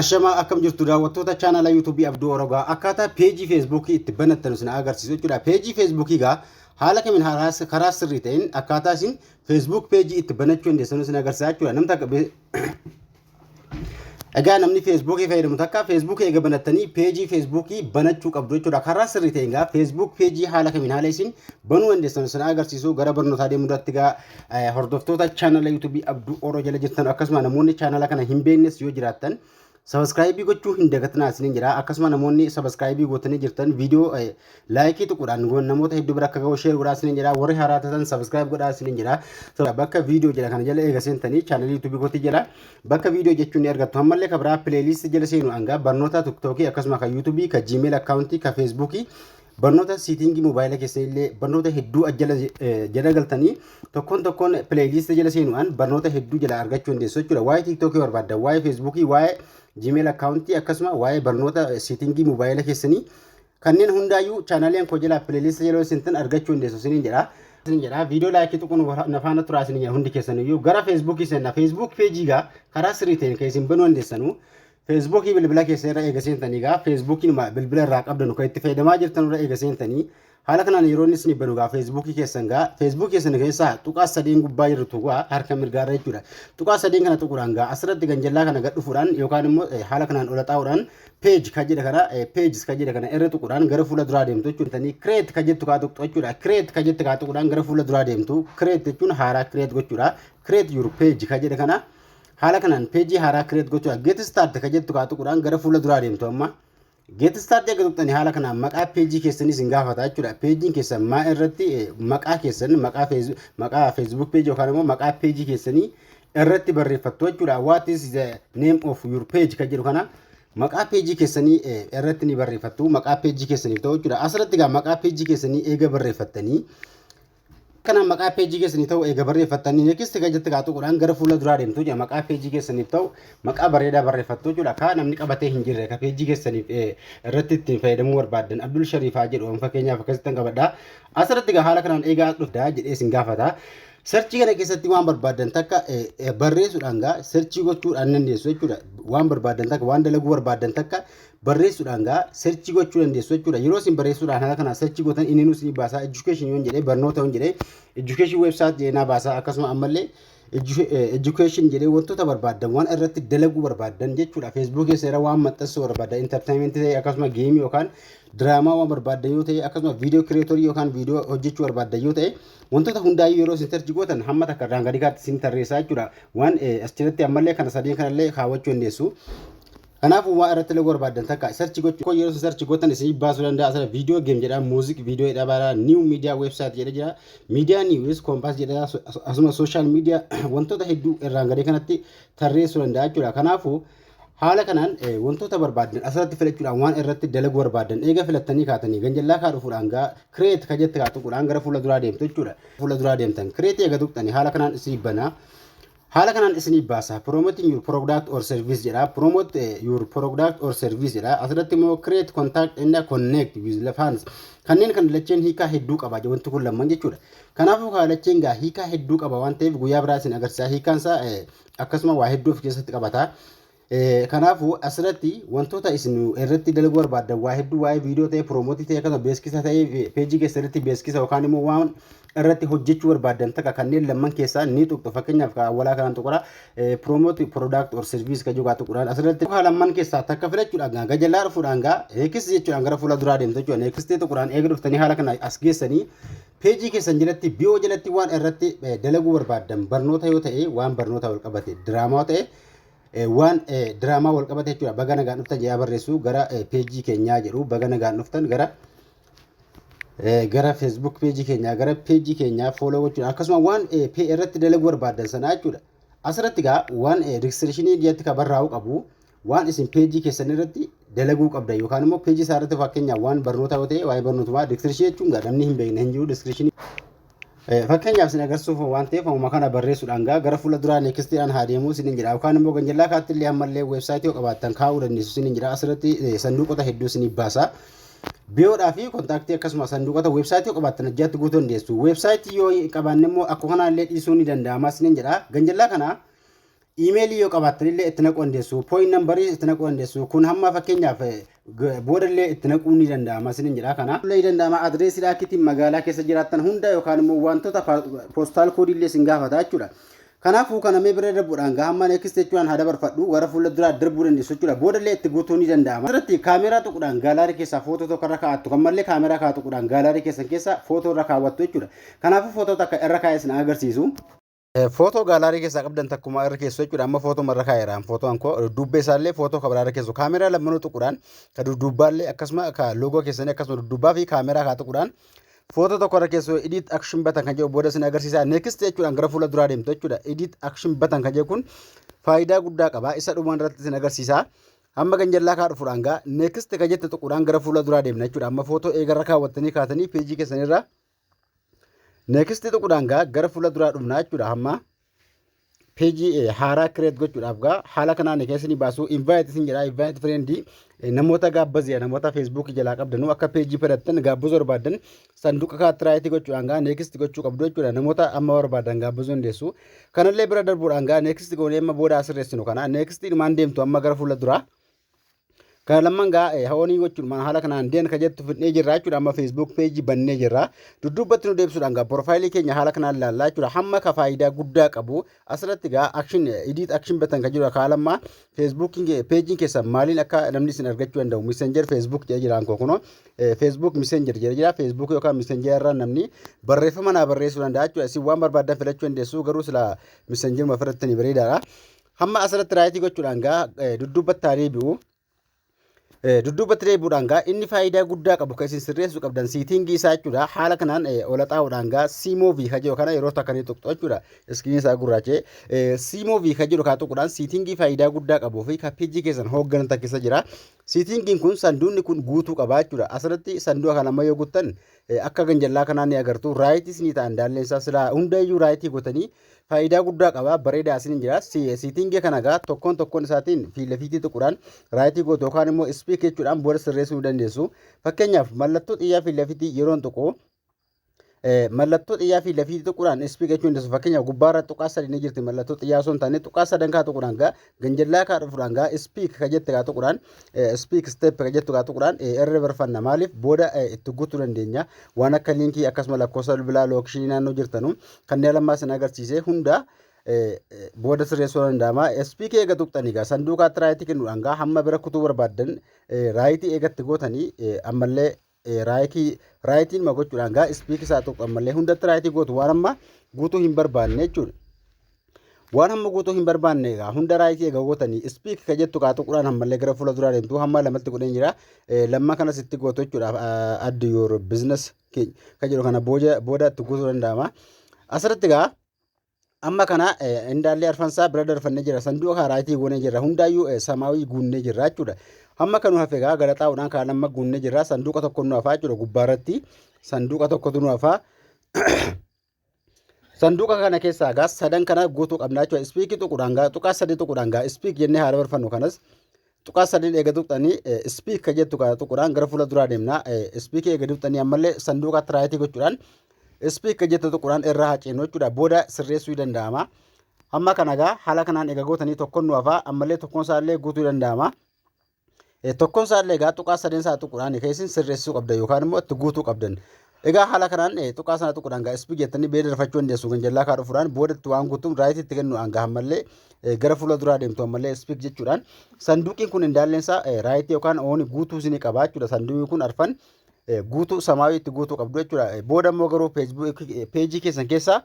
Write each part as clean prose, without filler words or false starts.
Ashamaa, akkam jirtu daawwattoota chaanala YouTubeii Abduu Orogaa? Akkaataa peejii Facebookii itti banattan isin agarsiisu jechuudha. Peejii Facebookii gaa haala kamiin karaa sirrii ta'een akkaataa isin Facebook peejii itti banachuu dandeessan isin agarsiisa jechuudha. Namni takka egaa namni Facebookii fayyadamu takka Facebookii eega banattanii peejii Facebookii banachuu qabdu jechuudha. Karaa sirrii ta'een gaa Facebook peejii haala kamiin haala isin banuu dandeessan isin agarsiisu. Gara barnootaa deemuu irratti gaa hordoftoota chaanala YouTubeii Abduu Oroo jala jirtan, akkasuma namoonni chaanala kana hin beeknes yoo jiraattan, subscribe gochuu hin dagatinaa isiniin jira. Akkasuma namoonni subscribe gootanii jirtan viidiyoo like tuquudhaan namoota hedduu bira akka ga'u share godhaa isiniin jira. Warri haaraa taatan subscribe godhaa isiniin jira. Bakka viidiyoo jedha kana jala eega seentanii, chaanalii YouTubeii kootii jala bakka viidiyoo jechuun ni argattu. Ammallee ka biraa playlist jala seenu hanga barnoota TikTokii, akkasuma ka YouTubeii, ka Gmail accountii, ka Facebookii, barnoota settingii moobaayila keessa illee barnoota hedduu jala jala galtanii tokkoon tokkoon playlist jala seenuudhaan barnoota hedduu jala argachuu dandeessu jechuudha. Waa'ee TikTokii barbaadda, waa'ee Facebookii, waa'ee Gmail accountii, akkasuma waa'ee barnoota settingii moobaayila keessanii kanneen hundaayyuu chaanaleen koo jala playlist jala seentan argachuu dandeessu isiniin jedha. Isiniin jedha, viidiyoo like tuquun na faana turaa isiniin jedha. Hundi keessaniyyuu gara Facebookii seenna. Facebook peejii gaa karaa sirrii ta'een kan isin banuu dandeessanu Facebookii bilbila keessa irra eega seentanii gaa Facebookiin bilbila irraa qabdanu kan itti fayyadamaa jirtan irra eega seentanii, haala kanaan yeroo inni isin banu gaa Facebookii keessan gaa Facebookii keessan keessaa tuqaa sadeen gubbaa jirtu gaa harka mirgaarra jechuudha. Tuqaa sadeen kana tuquudhaan gaa asirratti ganjallaa kana gad dhufuudhaan yookaan immoo haala kanaan ola xaa'uudhaan page kan jedha kana, pages kan jedha kana irra tuquudhaan gara fuula duraa deemtu jechuudha. Create kan jettu kaa tuqxu jechuudha. Create kan jettu kaa tuquudhaan gara fuula duraa deemtu. Create jechuun haaraa create gochuudha. Create your page kan jedha kana haala kanaan peejii haaraa create gochuudha. Get start kan jettu kaa tuquudhaan gara fuula duraa deemtu amma. Get start eega tuqxanii haala kanaan maqaa peejii keessanii isin gaafata jechuudha. Peejiin keessan maa irratti maqaa keessan, maqaa Facebook peejii yookaan immoo maqaa peejii keessanii irratti barreeffattu jechuudha. "What is the name of your page?" kan jedhu kana maqaa peejii keessanii irratti ni barreeffattu. Maqaa peejii keessaniif ta'u jechuudha. Asirratti egaa maqaa peejii keessanii eega barreeffattanii, kana maqaa peejii keessanii ta'u eega barreeffattanii, next kan jette kaa tuquudhaan gara fuula duraa deemtu jechuudha. Maqaa peejii keessaniif ta'u maqaa bareedaa barreeffattu jechuudha. Ka namni qabatee hin jirre ka peejii keessaniif irratti ittiin fayyadamuu barbaaddan, Abdul Shariifaa jedhu fakkeenyaaf akkasitti qabadha. Asirratti egaa haala kanaan eegaa dhuftaa jedhee isin gaafata. Searchii kana keessatti waan barbaaddan takka barreessuudhaan gaa searchii gochuudhaan dandeessu jechuudha. Waan barbaaddan takka, waan dalaguu barbaaddan takka barreessuudhaan gaa searchii gochuu dandeessu jechuudha. Yeroo isin barreessuudhaan haala kanaan searchii gootan inni nus ni baasa. Education yoon jedhee, barnoota yoon jedhee, education website jedhee naa baasa. Akkasuma ammallee education jedhee wantoota barbaaddan, waan irratti dalaguu barbaaddan jechuudha. Facebook keessa irra waan maxxansuu barbaaddan, entertainment ta'e, akkasuma gameii yookaan diraamaa waan barbaaddan yoo ta'e, akkasuma viidiyoo creatorii yookaan viidiyoo hojjechuu barbaaddan yoo ta'e, wantoota hundaayyuu yeroo isin search gootan hamma takka irraan gadi kaatti isin tarreessaa jechuudha. Waan as jalatti ammallee kana sadeen kanallee kaawwachuu dandeessu. Kanaafuu waan irratti dalaguu barbaaddan takka search gochuu, yeroo isin search gootan isin baasuu danda'a. Asirra video game jedha, music video jedha, bara new media website jedha jira, media news compass jedha, asuma social media, wantoota hedduu irraan gadee kanatti tarreessuu danda'a jechuudha. Kanaafuu haala kanaan wantoota barbaaddan asirratti filachuudhaan waan irratti dalaguu barbaaddan eega filattanii kaatanii, ganjallaa kaa dhufuudhaan gaa create ka jette kaa tuquudhaan gara fuula duraa deemtu jechuudha. Fuula duraa deemtan, create eega tuqxanii haala kanaan isin banaa. Haala kanaan isinii baasa. "Promoting your product or service" jedha. "Promote your product or service" jedha. Asirratti immoo "create contact and connect with the fans". Kanneen kan lacheen hiikaa hedduu qaba wanti kun lamman jechuudha. Kanaafuu lacheen gaa hiikaa hedduu qaba waan ta'eef guyyaa biraa isin agarsiisa. Hiikaan isaa akkasuma waa hedduu of keessatti qabata. Kanaafuu asirratti wantoota isin irratti dalaguu barbaaddan waa hedduu, waa'ee viidiyoo ta'e, promote ta'e, akkasuma beeksisa ta'e, peejii keessatti beeksisa yookaan immoo waan irratti hojjechuu barbaaddan takka kanneen lamman keessaa ni tuqxu. Fakkeenyaaf awwalaa kanaan tuqura, "promote product or service" kan jiru tuquudhaan asirratti lamman keessaa takka filachuudhaan gajalaa dhufuudhaan gaa next jechuudhaan gara fuula duraa deemtu jechuudha. Next tuquudhaan eega dhuftanii haala kana as geessanii, peejii keessan jalatti, bio jalatti waan irratti dalaguu barbaaddan, barnoota yoo ta'e waan barnoota wal qabate, diraamaa yoo ta'e waan diraamaa wal qabate jechuudha. Baga nagaan dhuftan jedhaa barreessu, gara peejii keenyaa jedhu, baga nagaan dhuftan gara Facebook peejii keenyaa, gara peejii keenyaa follow gochuudha. Akkasuma waan irratti dalaguu barbaaddan sanaa jechuudha. Asirratti gaa waan descriptionii jalatti kan barraa'uu qabu waan isin peejii keessan irratti dalaguu qabdan yookaan immoo peejii isaa irratti, fakkeenyaaf waan barnoota yoo ta'e waa'ee barnootumaa. Descriptionii jechuun gaa namni hin beekne hin jiru descriptionii. Fakkeenyaaf isin agarsiisuuf waan ta'eef amma kana barreessuudhaan gaa gara fuula duraa nextiidhaan haa deemuu isin jira. Yookaan immoo ganjallaa kaatti illee ammallee websiteii yoo qabaattan kaa'uu dandeessu isin jira. Asirratti sanduuqota hedduu isin baasa. Biodhaa fi contactii akkasuma sanduuqota websiteii yoo qabaattan ajjaatti guutuu dandeessu. Websiteii yoo qabaanne immoo akkuma kanaallee dhiisuu ni danda'ama isin jedha. Ganjallaa kana Iimeelii yoo qabaattan illee itti naquu dandeessu. Phone numberii itti naquu dandeessu. Kun hamma fakkeenyaaf boodallee itti naquu ni danda'ama isinin jedha kana. Illee ni danda'ama, adireesii akkiitiin magaalaa keessa jiraattan hunda yookaan immoo wantoota postal codeii illee isin gaafata jechuudha. Kanaafuu kana mee bira darbuudhaan gaa hamma next jechuudhaan haa dabarfadhu, gara fuula duraa darbuu dandeessu jechuudha. Boodallee itti guutuu ni danda'ama. Asirratti kaameraa tuquudhaan gallery keessaa footoo tokko irra kaa'attu, kan mallee kaameraa kaa tuquudhaan gallery keessan keessa footoo irra kaawwattu jechuudha. Kanaafuu footoo takka irra kaa'ee isin agarsiisu. Footoo gallery keessaa qabdan takkuma irra keessu jechuudha. Amma footoo irra kaa'eera. Footoon koo dudduubbee isaallee footoo kan biraa irra keessu. Kaameraa lammanuu tuquudhaan ka dudduubbaallee akkasuma ka loogoo keessanii akkasuma dudduubbaa fi kaameraa kaa tuquudhaan footoo tokko irra keessu. Edit action button kan jedhu booda isin agarsiisa. Next jechuudhaan gara fuula duraa deemtu jechuudha. Edit action button kan jedhu kun faayidaa guddaa qaba. Isa dhumaan irratti isin agarsiisa. Hamma ganjallaa kaa dhufuudhaan gaa next kan jette tuquudhaan gara fuula duraa deemna jechuudha. Amma footoo eegarra kaawwattanii kaatanii peejii keessanirra next tuquudhaan gaa gara fuula duraa dhufna jechuudha. Hamma peejii haaraa create gochuudhaaf gaa haala kanaan keessanii baasu, invite isin jedha. Invite friendii, namoota gaabbaziya, namoota Feesbuukii jalaa qabdanuu akka peejii fedhattan gaabbisuu barbaadan sanduuqa kaatti rightii gochuudhaan gaa next gochuu qabdu jechuudha. Namoota amma barbaadan gaabbisuu dandeessu. Kanallee bira darbuudhaan gaa next goonee amma booda asirreessinu kana next dhumaan deemtu amma gara fuula duraa. Kana lamman gaa onii gochuun haala kanaan done ka jettu fidnee jirra jechuudha. Amma Facebook peejii bannee jirra. Dudduubatti nu deebisuudhaan gaa profileii keenya haala kanaan ilaallaa jechuudha. Hamma ka faayidaa guddaa qabu asirratti gaa action edit action button kan jiru kaa lamma Feesbuukiin peejiin keessa maaliin akka namni isin argachuu danda'u. Messenger Facebook jedhee jiraan koo, kunoo Facebook Messenger jedhee jira. Facebook yookaan Messenger irraa namni barreeffama naa barreessuu danda'a jechuudha. Isin waan barbaadan filachuu dandeessu, garuu sila Messenger ma filattanii bareedaadha. Hamma asirratti rightii gochuudhaan gaa dudduubatti haa deebi'u. Dudduubatti deebi'uudhaan gaa inni faayidaa guddaa qabu kan isin sirreessuu qabdan settingii isaa jechuudha. Haala kanaan ola xaa'uudhaan gaa see more ka jedhu kana yeroo takka ni tuqxu jechuudha. Screenii isaa gurraachee see more ka jedhu kaa tuquudhaan settingii faayidaa guddaa qabuu fi ka peejii keessan hoogganan keessa jira. Settingiin kun sanduuqni kun guutuu qaba jechuudha. Asirratti sanduuqa kana amma yoo guuttan akka ganjallaa kanaan ni agartu. Rightiis ni ta'an daalleen isaa silaa hundayyuu rightii gootanii faayidaa guddaa qaba, bareedaa isin jira. Settingii kana gaa tokkoon tokkoon isaatiin fiila fiitii tuquudhaan rightii gootu yookaan immoo speak jechuudhaan booda sirreessuu dandeessu. Fakkeenyaaf mallattoo xiyyaa fiila fiitii yeroon tuqu, mallattoo xiyyaa fi lafiitii tuquudhaan speak jechuun dandeessu. Fakkeenyaaf gubbaarra tuqaa sadi ni jirti. Mallattoo xiyyaa osoo hin taane tuqaa sadan kaa tuquudhaan gaa ganjallaa kaa dhufuudhaan gaa speak ka jette kaa tuquudhaan, speak step ka jettu kaa tuquudhaan irra barfanna. Maaliif booda itti guutuu dandeenya, waan akka linkii akkasuma lakkoofsa bilbilaa, locationii naannoo jirtanu kanneen lammaa isin agarsiise hunda booda sirreessuu danda'ama. Speak eega tuqxanii gaa sanduuqaatti rightii kennuudhaan gaa hamma bira kutuu barbaaddan rightii eegatti gootanii ammallee rightii rightiin ma gochuudhaan gaa speak isaa tuqxu, ammallee hundatti rightii gootu waan amma guutuu hin barbaanne jechuudha. Waan hamma guutuu hin barbaanne egaa hunda rightii eega gootanii speak ka jettu kaa tuquudhaan ammallee gara fuula duraa deemtu. Hamma lamatti godheen jira. Lamma kanas itti gootu jechuudha. Add your business ka jedhu kana booda itti guutuu danda'ama. Asirratti gaa amma kana indaallee arfansaa bira darfannee jira. Sanduuqa rightii goonee jira. Hundaayyuu samaawii guunnee jirra jechuudha. Hamma kanu hafe gaa gara xaa'uudhaan kaan amma guunnee jirra. Sanduuqa tokko nu hafaa jechuudha gubbaarratti. Sanduuqa tokkotu nu hafaa. Sanduuqa kana keessaa gaa sadan kana guutuu qabna jechuudha. Speakii tuquudhaan gaa tuqaa sadii tuquudhaan gaa speak jennee haala barfannu kanas tuqaa sadiin eega tuqxanii speak ka jettu kana tuquudhaan gara fuula duraa deemna. Speakii eega tuqxanii ammallee sanduuqa rightii gochuudhaan speak ka jettu tuquudhaan irraa haceenu jechuudha. Booda sirreessuu danda'ama. Hamma kana gaa haala kanaan eega gootanii tokkoon nu hafaa, ammallee tokkoon isaallee guutuu danda'ama. Tokkoon isaallee egaa tuqaa sadeen isaa tuquudhaan keessin sirreessuu qabdan yookaan immoo itti guutuu qabdan. Egaa haala kanaan tuqaa sana tuquudhaan gaa speak jettanii bee darfachuu dandeessu. Ganjallaa kaa dhufuudhaan boodatti waan guutuun rightii itti kennuudhaan gaa ammallee gara fuula duraa deemtu, ammallee speak jechuudhaan sanduuqiin kun indaalleen isaa rightii yookaan onii guutuu isinii qaba jechuudha. Sanduuqni kun arfan guutuu samaawii itti guutuu qabdu jechuudha. Booda immoo garuu peejii keessan keessaa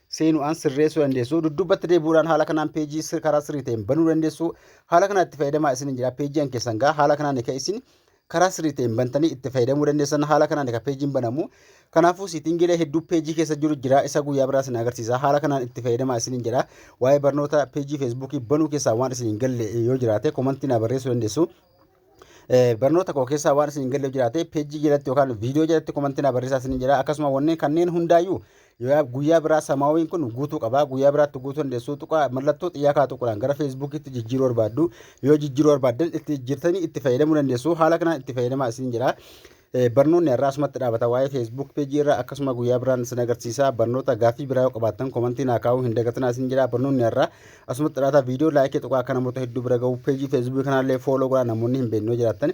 seenuudhaan sirreessuu dandeessu. Dudduubatti deebi'uudhaan haala kanaan peejii karaa sirrii ta'een banuu dandeessu. Haala kanaan itti fayyadamaa isin jira. Peejiin keessan gaa haala kanaan kan isin karaa sirrii ta'een bantanii itti fayyadamuu dandeessan, haala kanaan kan peejiin banamu. Kanaafuu settingiilee hedduu peejii keessa jiru jira. Isa guyyaa biraa isin agarsiisa. Haala kanaan itti fayyadamaa isin jira. Waa'ee barnoota peejii Feesbuukii banuu keessaa waan isin hin galle yoo jiraate commentii naa barreessuu dandeessu. Barnoota koo keessaa waan isin hin galle jiraate peejii jalatti yookaan viidiyoo jalatti commentii naa barreessaa isin jira. Akkasuma wanneen kanneen hundaayyuu guyyaa biraa samaawiin kun guutuu qaba. Guyyaa biraatti guutuu dandeessu. Tuqaa mallattoo xiyyaa kaa tuquudhaan gara Feesbuukiitti jijjiiruu barbaaddu yoo jijjiiruu barbaaddan itti jijjiirtanii itti fayyadamuu dandeessu. Haala kanaan itti fayyadamaa isin jira. Barnoonni har'aa asumatti dhaabata waa'ee Facebook peejii irra. Akkasuma guyyaa biraan isin agarsiisa. Barnoota gaaffii biraa yoo qabaattan komantii naa kaa'uu hin dagatinaa isin jedha. Barnoonni har'aa asumatti dhaabata. Viidiyoo like tuqaa, akka namoota hedduu bira gahu. Peejii Facebook kanaallee follow godhaa, namoonni hin beekne yoo jiraattan.